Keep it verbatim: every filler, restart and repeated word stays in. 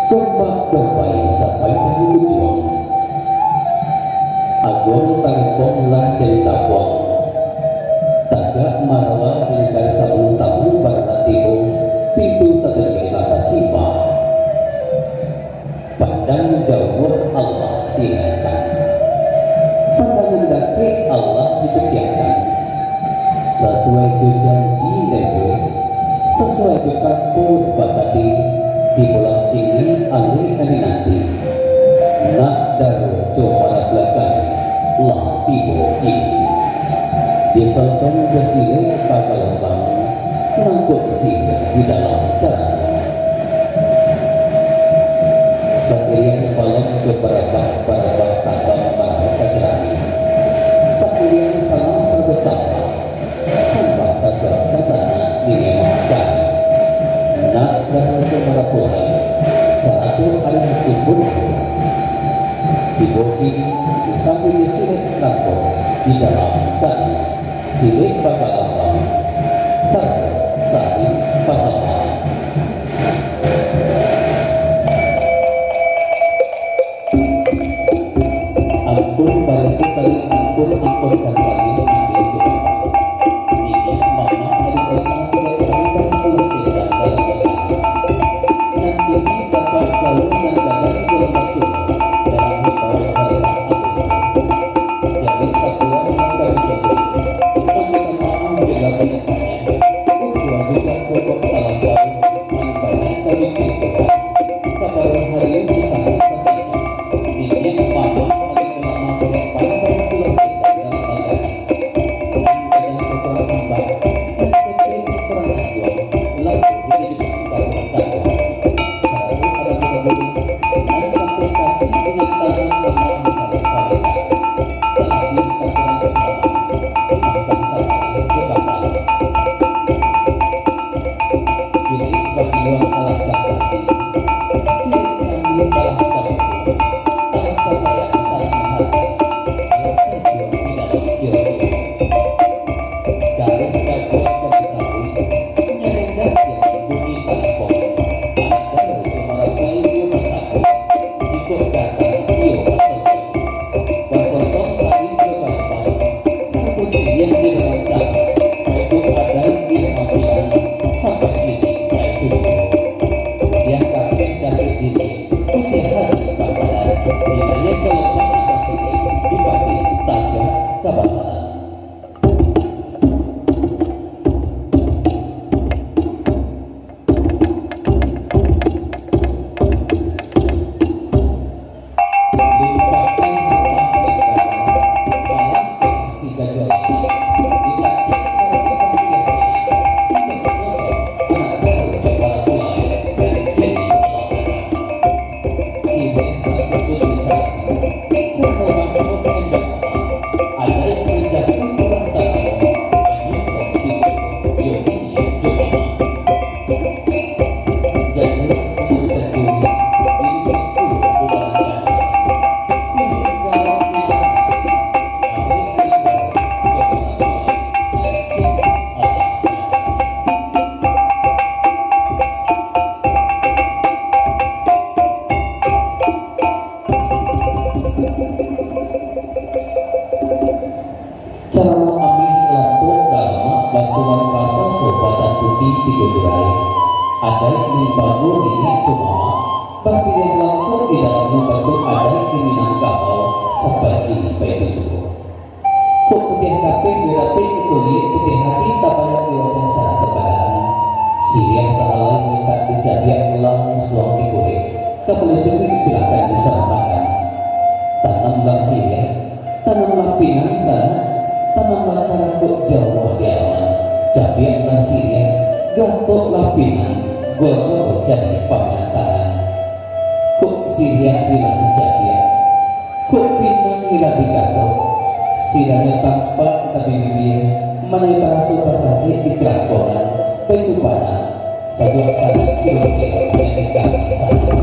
Gombak dampai sapanjang lujuang. Aguang tarimpong lah dari tapuang. Tagak marawa lingkar sabun tamu baranak tibo, pintu tataliak lah tasimbah. Pandang jauah Allah tinggakan. Pandangan dakek Allah dipikiakan. Sasuai jo janji lebuih, sasuai jo kato bakati, tibolah kini alek nan dinanti. Nak daro jo para balakang lah tibo kini. Disonsong jo silek bagalambang, nangkok silek di dalam carano. Sairiang balong jo barabah-barabah tabang marau ka jarami. Sairiang salam sambah sambah, sambah tatuak ka sanak niniak mamak kami. Nak daro jo marapulai, sarato ayah jemput pulang. Tibo kini, sambil jo silek nangkok di dalam carano. Silek bagalambang, sarato saling basambah. Ampun baribu kali ampun, ampunkan kami, ambiak jo maaf. Niniak mamak dari kota tidak pandai suruh kita dalam berkata. Nan tinggi dapat jauh, nan gadang dalam maksud, dalam himbauan hormat ampunkan. Jadi sakurang nan ka disusun, mamintak maaf bila banyak tanya. Untuak jutak pokok talampau, nan banyak tabikik Tuhan. Kapado hari usaha kasihnya, niniak mamak alim ulama tidak pandai suruh kita dalam bagani. Nan gadang kakurang ambat, nan ketek kakurang anjuang, lalu dijadikan kabuatan. Sarato ado kita guru, nan sampai kaki dengan tangan lamah saling palitan. Talabiah kakurang pertama, dimaafkan sabaleh jo kapalo. Kini bagiluang alah ka kaki, kini sambil alah ka buku, alah ka bayang saling hati, alah sajuak di dalam kiro-kiro. Galeh daguang ka ditaruih, nyarendang jo bunyi talempong, anak daro jo marapulai iyo basambut, jikok datang iyo basonsong. Basonsong tadi jo galambang, sarato siriah di dalam carano, baitu adaik di rumah pinang, sampai kini baitu juo. Putiah kapeh dakek diri, putiah hati bapadan, di layia galambang nan basiriah, di pati tagak kabasaran. Carano ameh lampok dalamak, basuah basah sobatan putih tigo jurai. Adaik nan bago niniak jo mamak, basiriah lampok di dalamnyo, baitu adaik di Minangkabau, sampai kini baitu juo. Kok putiah kapeh jo dapek kutulik, putiah hati tabayang di wadah sarato badan. Siriah sahalai mintak dicabiak, langsuang dikurek. Ka buliah cukuik, silakan disalamakan. Tanamlah siriah, tanamlah pinang sanak, tanamlah karakok jauah di alaman. Cabiaklah siriah, gatoklah pinang, gua-gua jadi pamainan tangan. Kok siriah ilah dicabiak, kok pinang ilah digatok, siranyo tampak ka bibia, mano taraso tasakik di kalangkongan, baitu bana, sajuak sanak kiro-kiro nan di kami sanak.